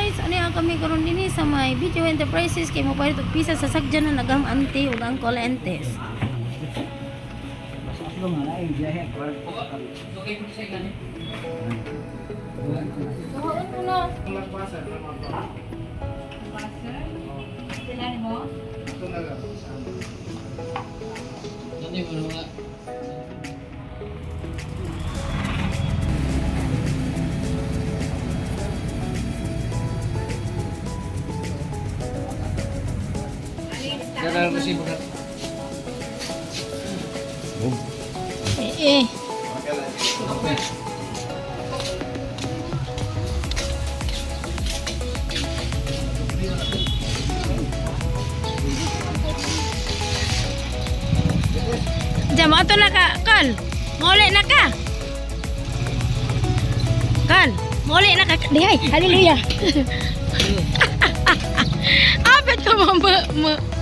Guys, ano yung kami karon dinhi sa may Video Enterprises kay mo palit og pisa sa sagjan na naghang auntie ug uncle entes. Tuhaon mo na. Eh, eh. Diyan, mo na ka, Kal. Mauli na ka. Kal, mauli na ka. Dihay, hallelujah. Apit ka mo, ma, ma.